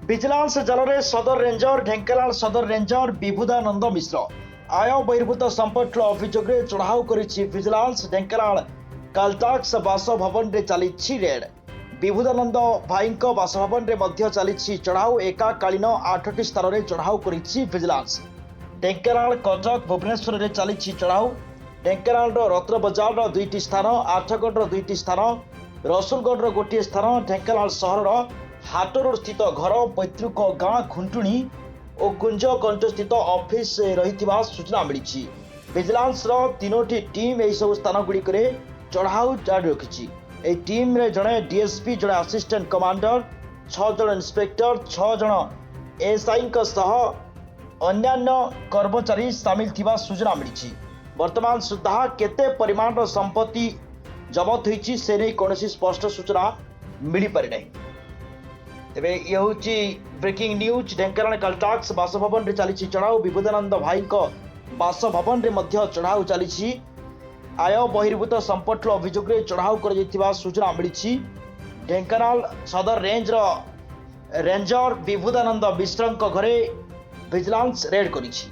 Vigilance ଜାଲରେ ସଦର ରେଞ୍ଜର, ଢେଙ୍କାନାଳ ସଦର ରେଞ୍ଜର ବିଭୁଦାନନ୍ଦ ମିଶ୍ର। ଆୟ ବହିର୍ଭୂତ ସମ୍ପତ୍ତି ଅଭିଯୋଗରେ ଚଢ଼ାଉ କରିଛି ଭିଜିଲାନ୍ସ। ଢେଙ୍କାନାଳ କାଲଟାକ୍ସ ବାସଭବନରେ ଚାଲିଛି ରେଡ୍। ବିଭୁଦାନନ୍ଦ ଭାଇଙ୍କ ବାସଭବନରେ ମଧ୍ୟ ଚାଲିଛି ଚଢ଼ାଉ। ଏକାକାଳୀନ ଆଠଟି ସ୍ଥାନରେ ଚଢ଼ାଉ କରିଛି ଭିଜିଲାନ୍ସ। ଢେଙ୍କାନାଳ, କଟକ, ଭୁବନେଶ୍ୱରରେ ଚାଲିଛି ଚଢ଼ାଉ। ଢେଙ୍କାନାଳର ରତ୍ନବଜାରର ଦୁଇଟି ସ୍ଥାନ, ଆଠଗଡ଼ର ଦୁଇଟି ସ୍ଥାନ, ରସୁଲଗଡ଼ର ଗୋଟିଏ ସ୍ଥାନ, ଢେଙ୍କାନାଳ ସହରର ହାଟ ରୋଡ ସ୍ଥିତ ଘର, ପୈତୃକ ଗାଁ ଖୁଣ୍ଟୁଣି ଓ କୁଞ୍ଜକଣ୍ଠସ୍ଥିତ ଅଫିସ ରହିଥିବା ସୂଚନା ମିଳିଛି। ଭିଜିଲାନ୍ସର ତିନୋଟି ଟିମ୍ ଏହିସବୁ ସ୍ଥାନଗୁଡ଼ିକରେ ଚଢ଼ାଉ ଜାରି ରଖିଛି। ଏହି ଟିମ୍ରେ ଜଣେ ଡିଏସ୍ପି, ଜଣେ ଆସିଷ୍ଟାଣ୍ଟ କମାଣ୍ଡର, ଛଅ ଜଣ ଇନ୍ସପେକ୍ଟର, ଛଅ ଜଣ ଏଏସ୍ଆଇଙ୍କ ସହ ଅନ୍ୟାନ୍ୟ କର୍ମଚାରୀ ସାମିଲ ଥିବା ସୂଚନା ମିଳିଛି। ବର୍ତ୍ତମାନ ସୁଦ୍ଧା କେତେ ପରିମାଣର ସମ୍ପତ୍ତି ଜବତ ହୋଇଛି, ସେ ନେଇ କୌଣସି ସ୍ପଷ୍ଟ ସୂଚନା ମିଳିପାରିନାହିଁ। ତେବେ ଇଏ ହେଉଛି ବ୍ରେକିଂ ନ୍ୟୁଜ୍। ଢେଙ୍କାନାଳ କାଲଟାକ୍ସ ବାସଭବନରେ ଚାଲିଛି ଚଢ଼ାଉ। ବିଭୁଦାନନ୍ଦ ଭାଇଙ୍କ ବାସଭବନରେ ମଧ୍ୟ ଚଢ଼ାଉ ଚାଲିଛି। ଆୟ ବହିର୍ଭୂତ ସମ୍ପତ୍ତି ଅଭିଯୋଗରେ ଚଢ଼ାଉ କରାଯାଇଥିବା ସୂଚନା ମିଳିଛି। ଢେଙ୍କାନାଳ ସଦର ରେଞ୍ଜର ରେଞ୍ଜର ବିଭୁଦାନନ୍ଦ ମିଶ୍ରଙ୍କ ଘରେ ଭିଜିଲାନ୍ସ ରେଡ୍ କରିଛି।